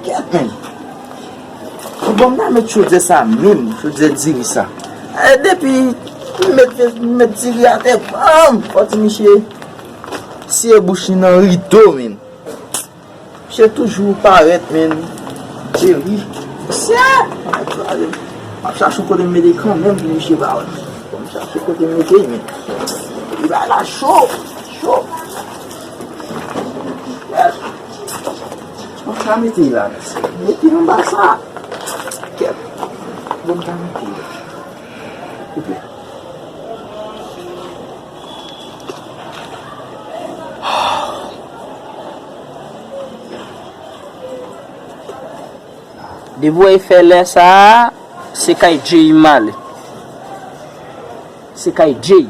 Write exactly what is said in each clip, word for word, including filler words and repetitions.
Kèt, men. Bon, m ta met chodyè sa menm, chodyè diri sa. E, depi m met, m met diri atè, banm, fò ti misye siye bouch li nan rido, men. Misye toujou parèt, men. Diri. Misye! M ap chache kote m mete kanmenm pou misye pa wè m. Fò m chache kote m mete, men. Li bay la cho, cho. Yes. Mwen ka mete la, mèsi. Mete anba sa. Kèt. Bon, mwen ka mete la. Koupe. Depi w fè lè sa a, se kay Jay m ale. Se kay Jay.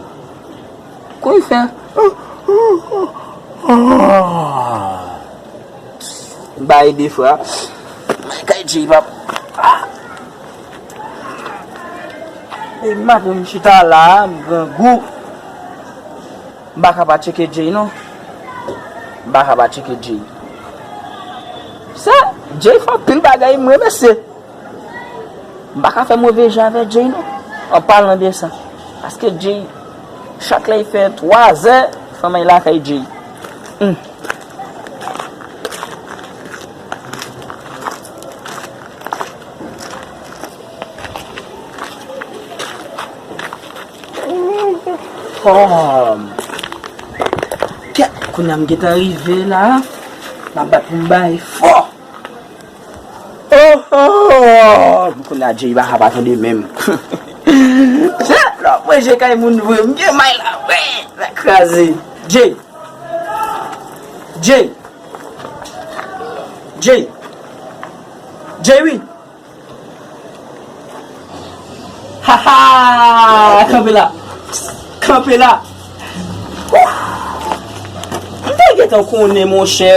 Kòman l fè? Bay defwa. Kay Jay, pap. E m ap m chita la, m grangou. M pa ka pa tcheke Jay, non. M pa ka pa tcheke Jay. Sa, Jay fè anpil bagay, m remèsye. M pa ka fè move jan avèk Jay, non. An palan de sa. Paske Jay, chak lè l fè twa zè, fò m al lakay Jay. Hmm. Kòm. Kèt, kounye a m gentan rive la. M ap bat pou m bay fò. Oh, oh, oh. Kounye a Jay pa ka pa tande menm. Sa, lò, mwen, Jay kay moun vre. M gen may la, wi. La kraze. Jay. Jay. Jay. Jay, wi. Ha, ha! Kanpe la. Kanpe la. Ouf! M te gentan konnen, monchè.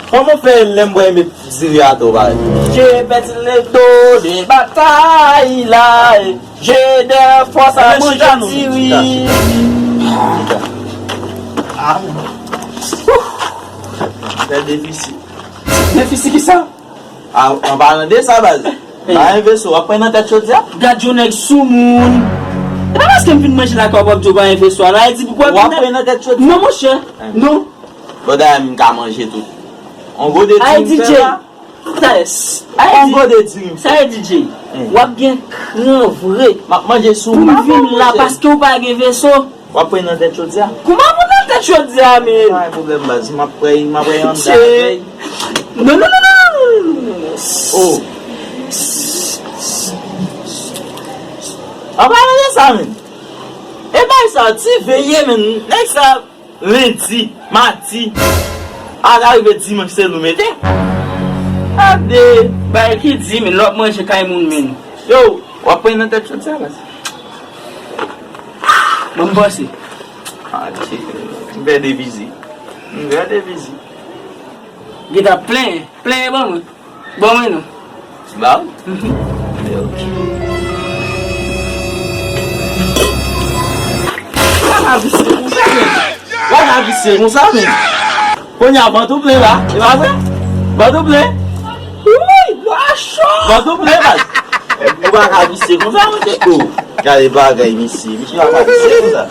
Kòman fè lè m wè met diri atò, ba? Je pèse le dos de batay la. Je de fòs a manje diri. Ah, bèl defisi. Defisi ki sa? A, an palan de sa, baz. Ba yon veso, w ap pran nan tèt chodyè? Gad yon nèg soumoun. E pa paske m vin manje lakay w ap di w ba yon veso a. Nan Ayiti, pou w ap pran nan tèt chodyè? Non, monchè. Non. Bon, dayè, m ka manje tou. On gode diri m fè la. Tès. On gode diri m fè. Sa e D J. W ap gen kran vre. M ap manje soumoun. Pou m vin la, paske w pa gen veso. W ap pran nan tèt chodyè? Kouman pou nan tèt chodyè, men? Pa gen pwoblèm, baz. M ap pran, m ap pran anndan. Non, non, non, non, non, non, non, non. Oh. An palan de sa, men. E bay sa, ti veye, men. Nèg sa, lendi, madi, a la rive dimanch, se nou mete. Gade, bay ki di, men, lòt manje kay moun, men. Yo, w ap pran nan tèt chodyè, baz. Bon, m panse. Ah, tchè. M fè devize. M fè devize. Geta plen, plen ban mwen. Ban mwen non. Ba w? Mhm. Yo. Sa ka visye konsa, men. Sa ka visye konsa, men. Kounye a, vant ou plen la, e pa vre? Vant ou plen? Wi, bwa cho! Vant ou plen, baz. Ou pa ka visye konsa, monchè. Oh, gade bagay, misye. Misye pa ka visye konsa.